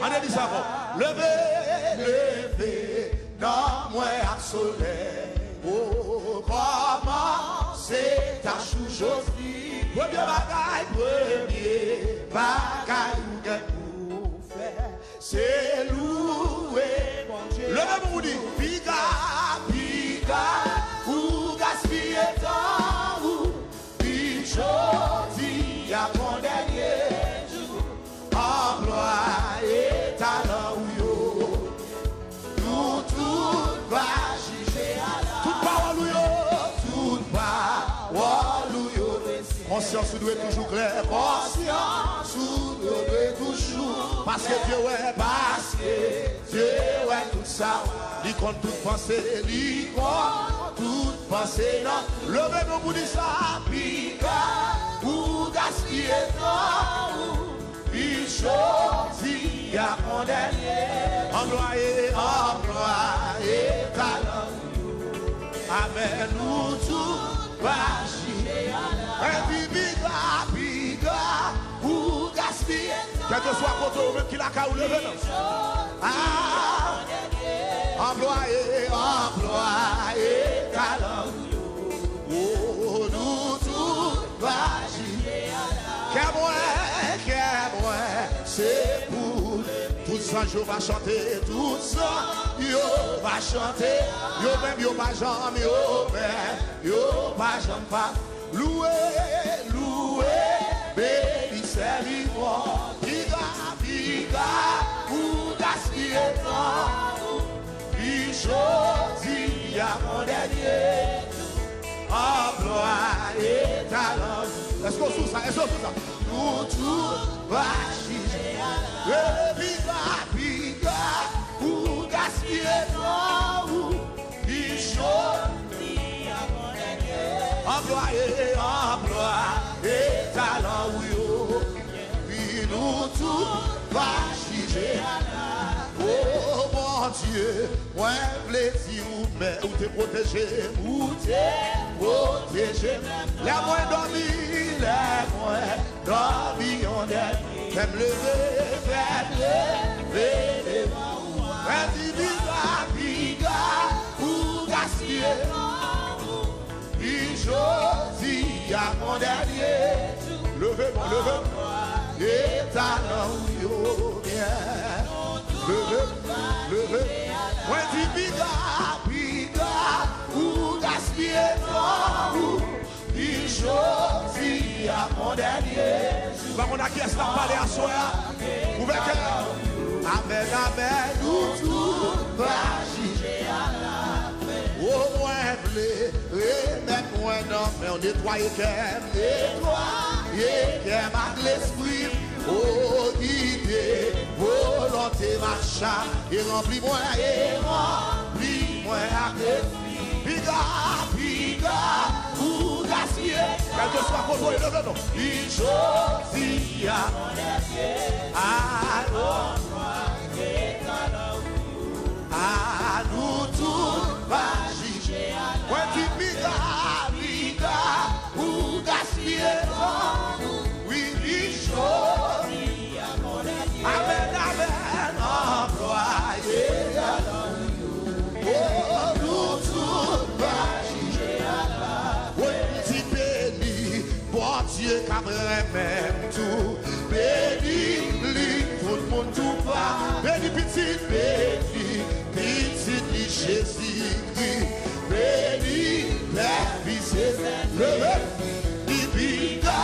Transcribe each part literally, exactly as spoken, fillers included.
Ann di sa ankò. Leve, leve, nanm mwen ak solèy. O, kòmanse tach ou jodi. Premye bagay, premye bagay ou gen pou fè, se louwe Bondye. Leve pou ou di, piga, piga, ou gaspiye tan ou. Pi jodi a kon dènye jou, anplwaye talan ou yo. Nou tout va jije a la. Tout pawòl ou yo. Tout pawòl ou yo. Konsyans ou dwe toujou klè. Konsyans ou dwe toujou klè. Paske Dye wè. Paske Dye wè tout sa. Li konn tout panse, li konn tout panse nan. Leve men w pou di sa. Piga ou gaspiye tan ou. Pi jodi a kon dènye. Anplwaye, anplwaye talan ou yo. Amèn, nou tout va jije a la. Epi piga, piga, ou gaspiye. Kèlkeswa kote ou menm ki lakay ou, leve non. Ah, anplwaye, anplwaye talan ou yo. Oh, nou tout va jije a la. Kè mwen, kè mwen, se pou tout zanj yo va chante, tout zanj yo va chante. Yo menm yo pa janm, yo menm yo pa janm pa louwe, louwe, beni sèvi Bondye. Piga, piga, ou gaspiye tan ou. Pi jodi a kon dènye jou, anplwaye talan. Èske w sou sa? Èske w sou sa? Nou tout va jije a la. Rele piga, piga, ou gaspiye tan ou. Pi jodi a kon dènye. Anplwaye, anplwaye talan ou yo. Pi nou tout va jije a la. O Bondye, mwen vle di ou, men ou te pwoteje m, ou te pwoteje m. Lè mwen dòmi, lè mwen dòmi yon dènye. Fè m leve, fè m leve devan ou. Mwen di piga, piga, ou gaspiye. Pi jodi a kon dènye jou. Leve non, leve non. E talan ou yo byen. Leve, leve. Mwen di piga, piga, ou gaspiye tan ou. Pi jodi a kon dènye jou. M pa konn a kiyès n ap pale aswè a. Ouvè kè. Amèn, amèn. Nou tout va jije a la. O mwen vle remèt mwen nan men w, netwaye kè m, netwaye kè m ak lespri m. O gide volonte m ak chak, e ranpli mwen, e ranpli mwen ak lespri. Piga, piga, ou gaspiye. Kèlkeswa kote w ye, leve non. Pi jodi a. Alò, a nou tout va jije. Mwen di piga, piga, ou gaspiye tan ou. Wi, pi jodi a. Amèn, amèn, anplwaye. O, nou tout va jije a la. Wi, m di beni Bondye k ap renmen m tou. Beni li, tout moun tou pa. Beni pitit, beni pitit li Jezikri. Beni pè, fis e sentespri. Piga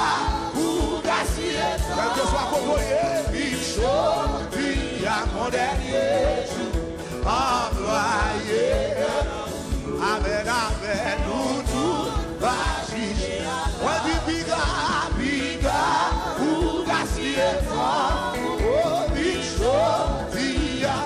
ou gaspiye tan. Kèlkeswa kote w ye. Pi jodi a kon dènye jou. Anplwaye. Amèn, amèn. Nou tout va jije. Mwen di piga, piga ou gaspiye tan. O, pi jodi a.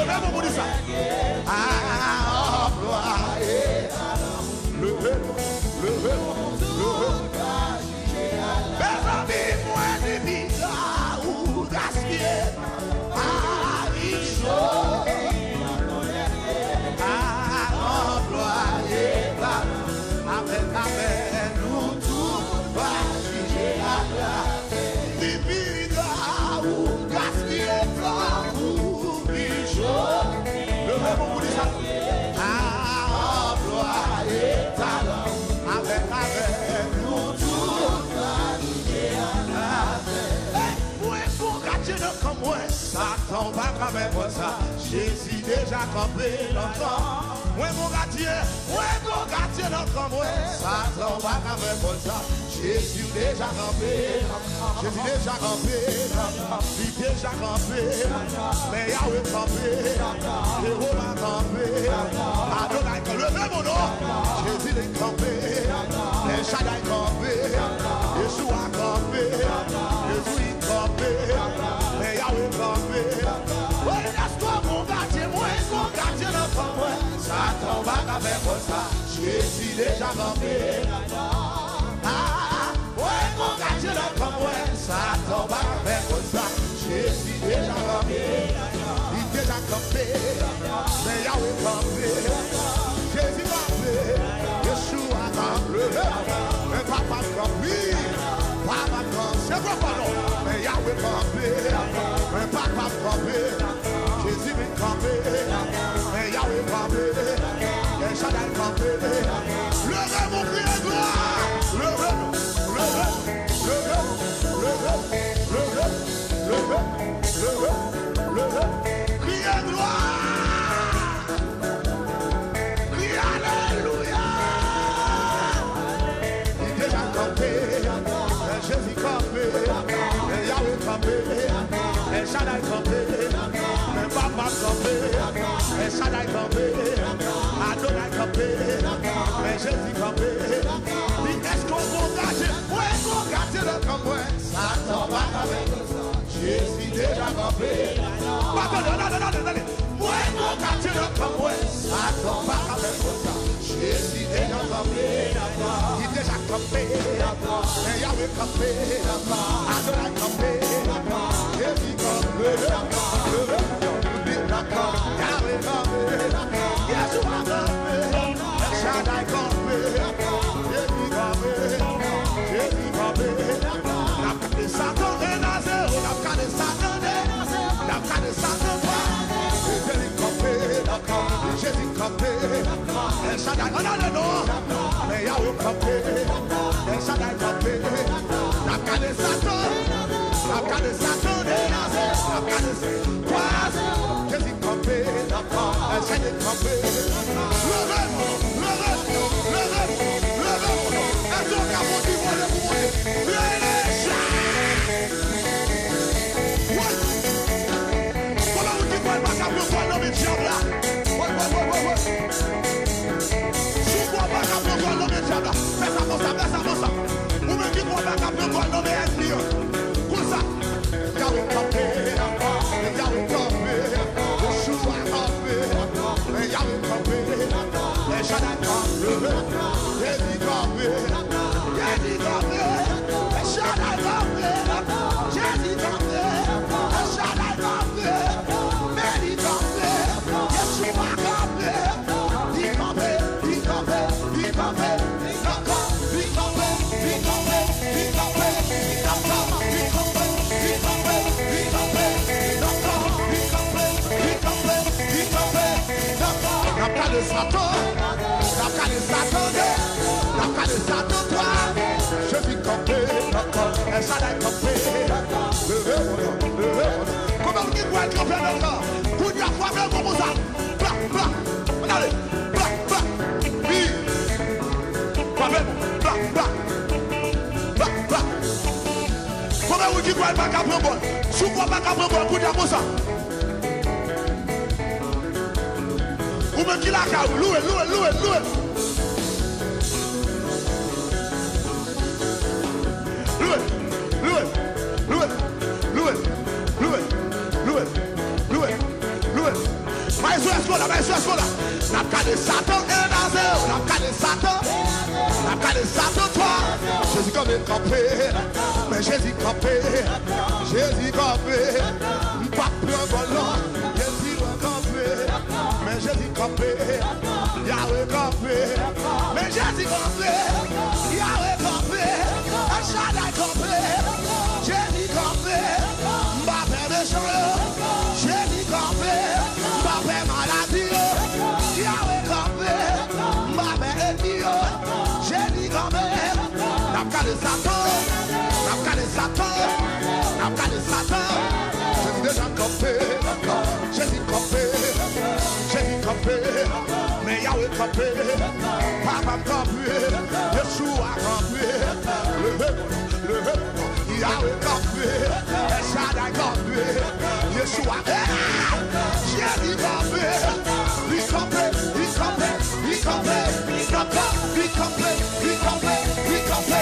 Leve pou di sa. A, anplwaye talan. Leve, leve, leve. Mezanmi, mwen di pita ou gaspiye. A, richo. A, anplwaye talan. Avèk, avèk nou tout va jije atla. Di pita ou gaspiye tan ou richo. Leve pou di sa. A, anplwaye talan. Avèk, avèk nou tout. Ey, mwen gon gadyen nan kan mwen. Satan pa ka fè mwen sa. Jezi deja kanpe nan kan. Mwen gon gadyen, mwen gon gadyen nan kan mwen. Satan pa ka fè mwen sa. Jezi deja kanpe. Jezi deja kanpe. Li deja kanpe. Men Yawe kanpe. Jewova kanpe. Adonay kanpe. Leve mon non. Jezi li kanpe. El Shaddai kanpe. Yeshua kanpe. Jezi kanpe. Men Yawe kanpe. Wi, èske w gon gadyen? Mwen gon gadyen nan kan mwen. Satan pa ka fè konsa. Jezi deja kanpe. A, mwen gon gadyen nan kan mwen. Satan pa ka fè konsa. Jezi deja kanpe. Li deja kanpe. Men Yawe kanpe. Jezi kanpe. Yeshua kanpe. Men papa m kanpe. Papa m kanpe. Se papa non. Men Yawe kanpe. Men papa m kanpe. Jezi vin kanpe. Men Yawe kanpe. El Shaddai kanpe. Leve nou kriye glwa. Leve nou. Leve nou. Leve nou. Leve nou. Leve nou. Leve nou. Leve nou. Leve nou. Kriye glwa. Kriye alelouya. Li deja kanpe. Jezi kanpe. Yawe kanpe. El Shaddai kanpe. Papa kanpe. El Shaddai kanpe. Adonai kanpe. Jezi kanpe. Li èske w gon gadyen? Mwen gon gadyen nan kan mwen. Satan pa kanpe. Jezi deja kanpe. Pa tande, tande, tande, tande. Mwen gon gadyen nan kan mwen. Satan pa kanpe konsa. Jezi deja kanpe. Li deja kanpe. Men Yawe kanpe. Adonai kanpe. Jezi kanpe. Yawe kanpe. Yeshua kanpe. El Shaddai kanpe. Jezi kanpe. Jezi kanpe. N ap kale Satan de Nazareth, n ap kale Satan de Nazareth, n ap kale Satan de Nazareth. Jezi kanpe, Jezi kanpe, El Shaddai, ann ale non, men Yawe kanpe, El Shaddai kanpe, n ap kale Satan, n ap kale Satan de Nazareth, n ap kale Satan, Jezi kanpe, Jezi kanpe. Leve, leve, leve, leve. Èske w ka fè yon ti vole pou Bondye? Leve, chak! Wè! Kòman moun ki kwè l pa ka pran vòl nan men dyab la? Wè, wè, wè, wè, wè. Si w kwè w pa ka pran vòl nan men dyab la, fè sa konsa, fè sa konsa. Ou menm ki kwè w pa ka pran vòl nan men ènmi an. Konsa. Yawe kanpe, Yawe kanpe, Yeshua kanpe, Yawe kanpe, El Shaddai kanpe, Jezi kanpe, Jezi kanpe, El Shaddai kanpe, Jezi kanpe, El Shaddai kanpe, Meri kanpe, Yeshua kanpe, li kanpe, li kanpe, li kanpe. N ap kale Satan, n ap kale Satan de, n ap kale Satan twa. Jezi kanpe nan kan, El Shaddai kanpe. Leve, leve, leve. Konbyen moun ki kwè l kanpe nan kan? Kounye a, frape l konsa. Bla, bla. Ann ale. Bla, bla. Wi. Frape l. Bla, bla. Bla, bla. Konbyen moun ki kwè l pa ka pran bòl? Si w kwè w pa ka pran bòl, kounye a konsa. Ou menm ki lakay ou, lwe, lwe, lwe, lwe. Lwe, lwe, lwe, lwe, lwe, lwe, lwe, lwe, lwe. Nan men sèso la, n ap kale Satan e naze yo, n ap kale Satan, n ap kale Satan twa. Jezi kanpe, kanpe, men Jezi kanpe, Jezi kanpe. M p ap pran gòl non, Jezi kanpe, men Jezi kanpe, Yawe kanpe, men Jezi kanpe, Yawe kanpe, El Shaddai kanpe, Jezi kanpe. M pa pè mechan yo, Jezi kanpe. M pa pè maladi yo, Yawe kanpe. M pa pè ènmi yo, Jezi kanpe. N ap kale Satan, n ap kale Satan, n ap kale Satan. Jezi deja kanpe, Jezi kanpe, Jezi kanpe. Men Yawe kanpe, Papa m kanpe, Yeshua kanpe. Leve, leve, Yawe kanpe, El Shaddai kanpe, Yeshua, eh! Jezi kanpe, li kanpe, li kanpe, li kanpe, li kanpe, li kanpe, li kanpe,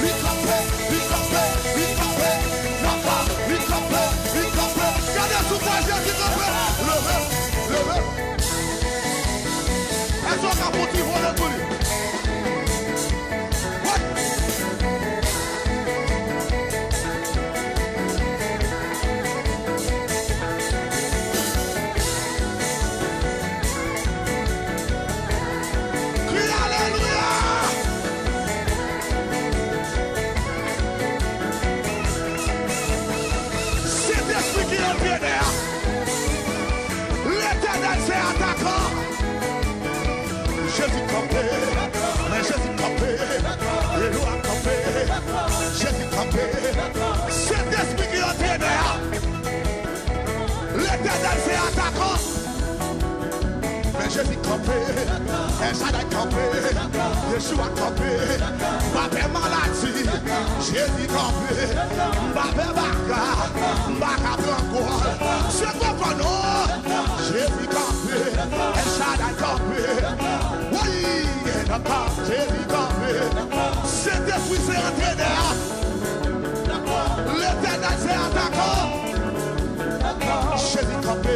li kanpe, li kanpe, li kanpe, li kanpe, li kanpe, li kanpe. Gade sou mwen, Jezi kanpe. Leve, leve. Èske w ka fè yon ti vole pou li? Woy! Kriye alelouya! Sentespri ki antrenè a. Letènèl se atakan. Jezi kanpe, men Jezi kanpe, Elwa kanpe, Jezi kanpe. Sentespri ki antrenè a. Letènèl se atakan. Men Jezi kanpe, El Shaddai kanpe, Yeshua kanpe. M pa pè maladi, Jezi kanpe. M pa pè baka, m pa ka pran gòl. Se papa non, Jezi kanpe, El Shaddai kanpe. Wi, Jezi kanpe. Sentespri se antrenè a. Letènèl se atakan. Jezi kanpe,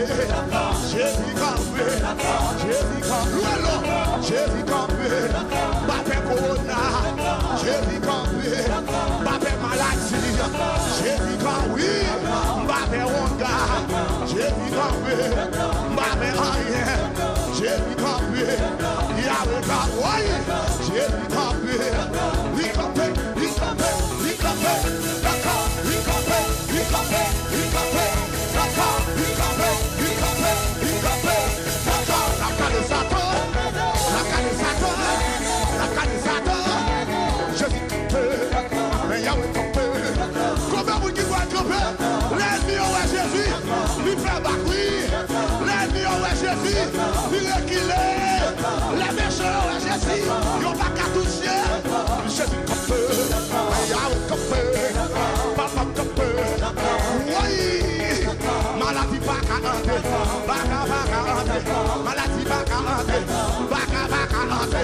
Jezi kanpe, Jezi kanpe. Lwe l non, Jezi kanpe. M pa pè kowona, Jezi kanpe. M pa pè maladi, Jezi kanpe. Wi, m pa pè wonga, Jezi kanpe. M pa pè anyen, Jezi kanpe. Yawe kanpe, wi, Jezi kanpe. Li kanpe, li kanpe, li kanpe. Dakò, li kanpe, li kanpe, li kanpe. Dakò, li kanpe, li kanpe, li kanpe. Dakò, n ap kale Satan, n ap kale Satan, n ap kale Satan. Jezi kanpe, men Yawe kanpe. Konbyen moun ki kwè l kanpe? Lè ènmi yo wè Jezi, li fè bak, wi. Lè ènmi yo wè Jezi, li rekile. Lè mechan yo wè Jezi, yo pa ka touche. Jezi kanpe, Yawe kanpe, Papa m kanpe. Woy! Maladi pa ka antre, baka pa ka antre, maladi pa ka antre, baka pa ka antre,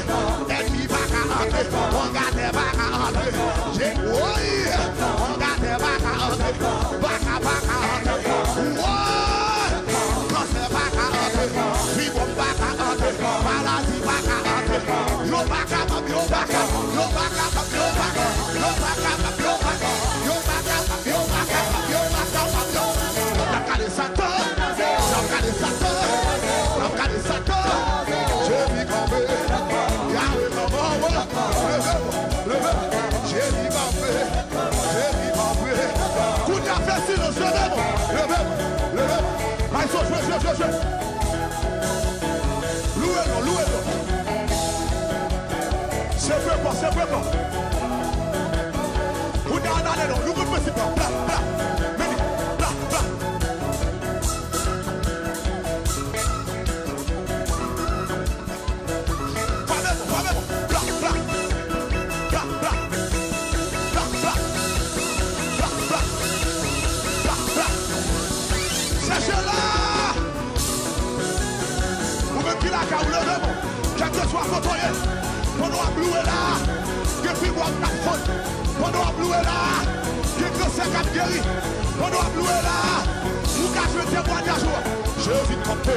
ènmi pa ka antre, wongatè pa ka antre. Je, woy! Wongatè pa ka antre, baka pa ka antre. Woy! Kansè pa ka antre, fibwòm pa ka antre, maladi pa ka antre. Yo pa kapab, yo pa kapab, yo pa kapab, yo pa kapab, yo pa kapab, yo pa kapab, yo pa kapab, yo pa kapab, yo pa kapab, yo. N ap kale Satan, n ap kale Satan, n ap kale Satan. Jezi kanpe, Yawe kanpe, leve, leve, Jezi kanpe. Jezi kanpe. Kounye a fè silans, leve non, leve, leve. Maestro, jwe, jwe, jwe, jwe. Louwe l non, louwe l non. Se frekan, se frekan. Kounye a n ale non, nou konn prensip la. Bla, bla. Meni, bla, bla. Frape bon, frape bon. Bla, bla. Bla, bla. Bla, bla. Bla, bla. Bla, bla. Chèche la. Ou menm ki lakay ou, leve men w. Kèlkeswa kote w ye. Pandan w ap louwe la, gen fibwòm k ap fonn. Pandan w ap louwe la, gen kansè k ap geri. Pandan w ap louwe la, ou ka jwenn temwayaj ou. Jezi kanpe,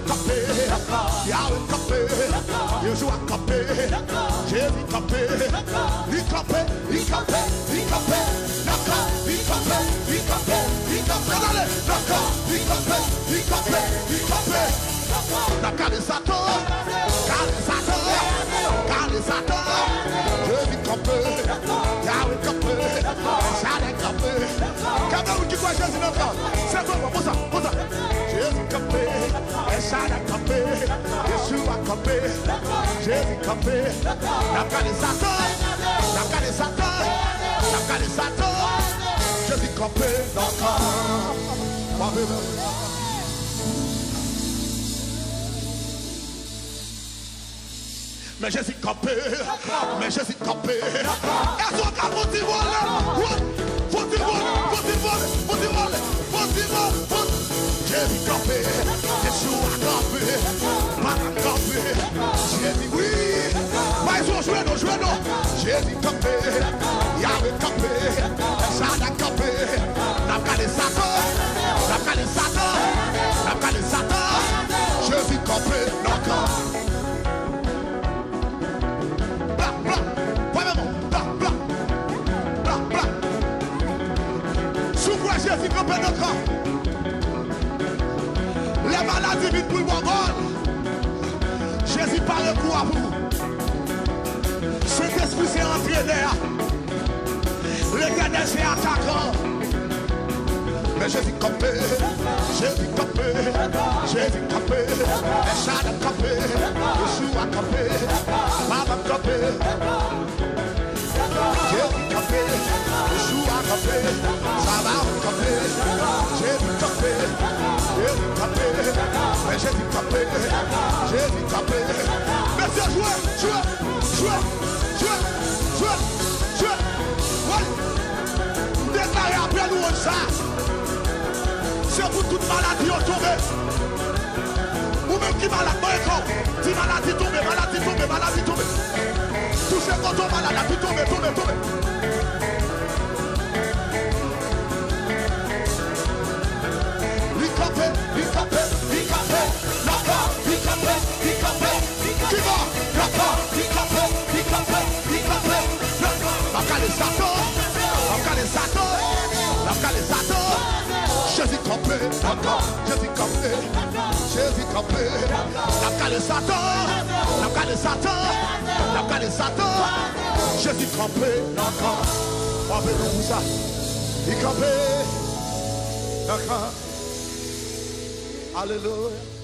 Kanpe, Yahweh kanpe, Yeshua kanpe, Jezi kanpe, li kanpe, li kanpe, li kanpe, nan kan, li kanpe, li kanpe, li kanpe, ale, nan kan, li kanpe, li kanpe, li kanpe. N ap kale Satan, kale Satan, kale Satan, Jezi kanpe, Yahweh kanpe, Shaddai kanpe. Kèbè moun ki kwè Jezi nan kan, se bon, bon, bon sa, bon sa. Jezi kanpe, El Shaddai kanpe, Yeshua kanpe, Jezi kanpe. N ap kale Satan, n ap kale Satan, n ap kale Satan. Jezi kanpe nan kan. Frape menm. Men Jezi kanpe, men Jezi kanpe. Èske w ka fè yon ti vole? Fè yon ti vole, fè yon ti vole, fè yon ti vole, fè yon ti vole, fè yon ti... Jezi kanpe, Yeshua kanpe, Papa kanpe. Jezi, wi. Bay zo, jwe non, jwe non. Jezi kanpe, Yahweh kanpe, Shaddai kanpe. N ap kale Satan, n ap kale Satan, n ap kale Satan. Jezi kanpe nan kan. Bla, bla, frape menm, bla, bla, bla, bla. Si w kwè Jezi kanpe nan kan, lè maladi vin pou l bò gòl, Jezi pare kou a pou ou. Sentespri se antrenè a. Letènèl se atakan. Men Jezi kanpe, Jezi kanpe, Jezi kanpe, El Shaddai kanpe, Yeshua kanpe, Papa kanpe. Jezi kanpe, Yeshua kanpe, Sabaot kanpe, Jezi kanpe, Jezi kanpe, men Jezi kanpe, Jezi kanpe. Mesye, jwe, jwe, jwe, jwe, jwe, jwe. Wi. M deklare apre lwanj sa, se pou tout maladi yo tonbe. Ou menm ki malad, mwen ankò. Di maladi tonbe, maladi tonbe, maladi tonbe. Touche kote w malad la, di tonbe, tonbe, tonbe. Li kanpe, li kanpe, li kanpe. Nan kan, li kanpe, li kanpe, li kanpe. Ki bò? Nan kan, li kanpe, li kanpe, li kanpe. Nan kan. N ap kale Satan, n ap kale Satan, n ap kale Satan. Jezi kanpe, nan kan. Jezi kanpe, Jezi kanpe. N ap kale Satan, n ap kale Satan, n ap kale Satan. Jezi kanpe nan kan. Frape non pou sa. Li kanpe nan kan. Alelouya.